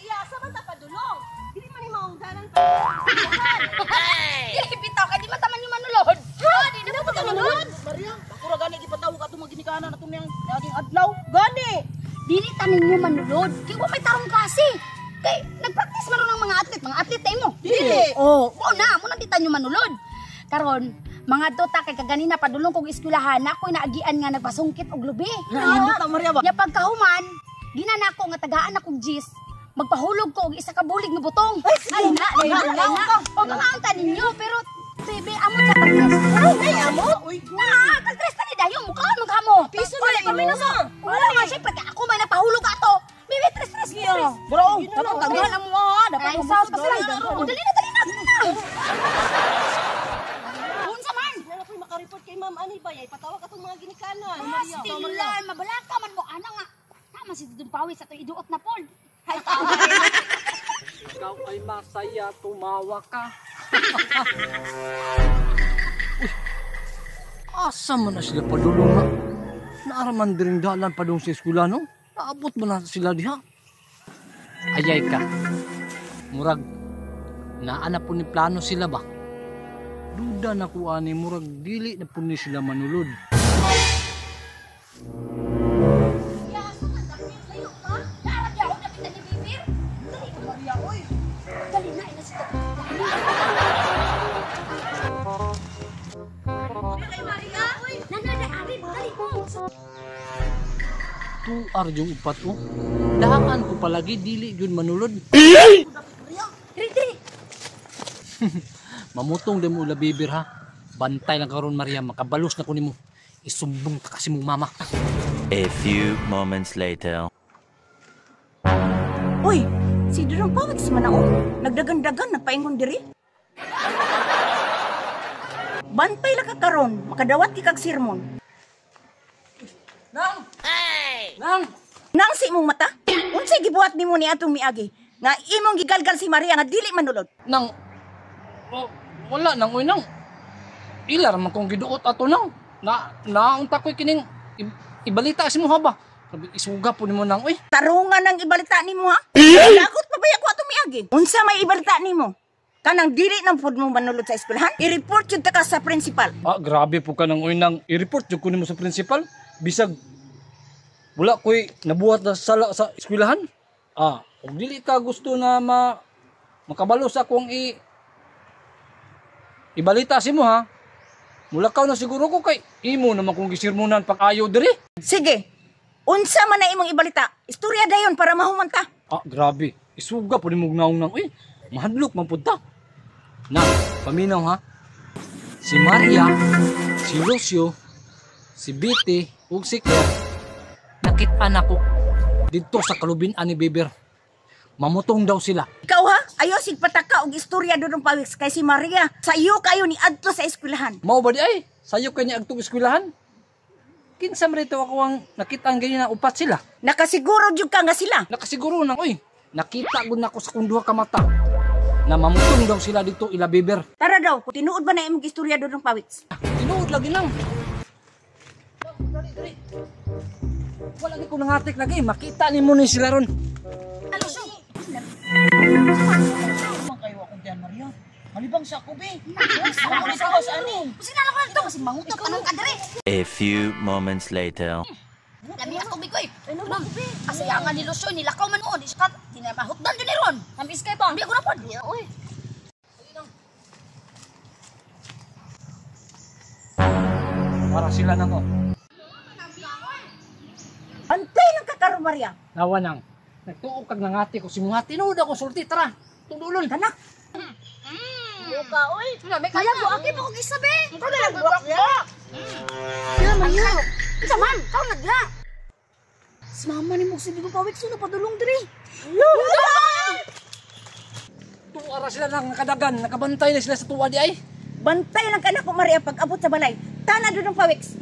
Maria, asa man ta padulong? Dili man ni maong dalan pa. Dili bitaw kay di man taman yung manulod. Ha, di na pa manulod. Maria, ako ra gani gipatawag atong mga ginikanan atong niyang naging adlaw. Gani. Dili ta ninyo manulod. Kay wa may tarong klase. Kay nagpractice man ron ang mga athlete tayo mo. Dili. Oh, mo na, mo na di ta nyo manulod. Karon, mga dota kay kaganina padulong kog eskwelahan, ako'y naagian nga nagpasungkit og lubi. Nindot na Maria ba? Nya pagkahuman, ginana ko nga tagaan akong gis, magpahulog ko og isa ka bulig nga butong. Ay, na, na, na, na. O mga unta ninyo, pero bebe, amot sa tagtres. Ay, amo. Uy, Na, tagtres ta ni dayo, mukha mo kamo. Piso na kami na sa. Wala nga, syempre, kay ako may nagpahulog ato. Bebe, tres, tres, tres, tres. Bro, dapat tanggal ang mo ha. Dapat Ay, sauce pa sila. O, dali na, dali na, dali na. Unsa man? Wala ko'y makareport kay Ma'am ani ba? Ay patawag atong mga ginikanan. Maria. Pastilan, mabalaka man mo, ana nga. Tama si Dudong Pawis sa itong iduot na pol. Hay, tawa. Ikaw ay masaya, tumawa ka. Uy, asa man na sila padulong na? Naaraman diring dalan padung sa eskwela, no? Naabot man na sila diha. Ayay ka. Murag, naa na po ni plano sila ba? Duda na ko ani, murag dili na po ni sila manulod. Tuar yung upat ko. Daan ko palagi dili yun manulod. Dili. Mamutong din mo ula bibir ha. Bantay lang karon Maria, makabalos na ko nimo. Isumbong ta kasi mong mama. A few moments later. Uy, si Dudong Pawis man ako. Nagdagan-dagan, nagpaingon diri. Bantay lang ka karon, makadawat ki kag sermon. Nang! Nang! Nang si imong mata? Unsay gibuhat nimo ni atong miagi? Nga imong gigalgal si Maria nga dili manulod. Nang, oh, wala nang uy nang. Ilar man kong giduot ato nang. Na naunta ko'y kining ibalita si mo ha ba? Sabi, isuga po nimo nang uy. Tarungan ang ibalita nimo ha? Lagot pa ba ako atong miagi? Unsa may ibalita nimo? Kanang dili nang pud mo manulod sa eskwelahan? I-report jud ta ka sa principal. Ah, grabe po ka nang uy nang. I-report jud ko nimo sa principal. Bisag wala ko'y nabuhat na sala sa eskwelahan. Ah, kung dili ka gusto na makabalo sa akong ibalita si mo ha. Mulakaw na siguro ko kay imo naman kong gisirmonan pag ayaw diri. Sige. Unsa man na imong ibalita? Istorya dayon para mahuman ta. Ah, grabe. Isuga po nimo naong nang uy. Mahadlok man pud ta. Na, paminaw ha. Si Maria, si Lucio, si Betty ug si Claire nakit-an ako didto sa kalubin-an ni Beber. Mamutong daw sila. Ikaw ha, ayaw sig pataka og istorya Dudong Pawis kay si Maria. Sayo kayo ni adto sa eskwelahan. Mao ba di ay? Sayo kay ni adto eskwelahan? Kinsa man rito ako ang nakita ang ganyan na upat sila. Nakasiguro jud ka nga sila. Nakasiguro nang oy. Nakita gud nako sa kong duha ka mata na mamutong daw sila dito ila Beber. Tara daw, tinuod ba na imong istorya Dudong Pawis? Tinuod lagi nang. Dali, dali. Wala ni ko nangatik lagi, makita nimo ni sila ron. Man kayo akong tiyan Maria. Malibang sa ako be. Ako ni sa ani. Sinala ko na ito kasi mangutot anong ka diri. A few moments later. Dami ako bigoy. Ano ba? Kasayangan ni Lucio, nilakaw man noon. Iska, di na mahutdan dyan ni Ron. Namiss kayo pa. Hindi ako na po. Uy. Para sila nang oh. Antay lang ka karon Maria. Nawa nang. Nagtuo kag nangati ko si mga tinuod ako sulti tara. Tundulon. Tanak. Muka oy. Kaya mo aki pa kog isa be. Ikaw na lang buwak ya. Ya Maria. Unsa man? Kaon na diha. Si mama ni mo si Dudong Pawis na padulong diri. Tuwa ra sila nang nakadagan, nakabantay na sila sa tuwa di ay. Bantay lang ka nako Maria pag abot sa balay. Tana Dudong Pawis.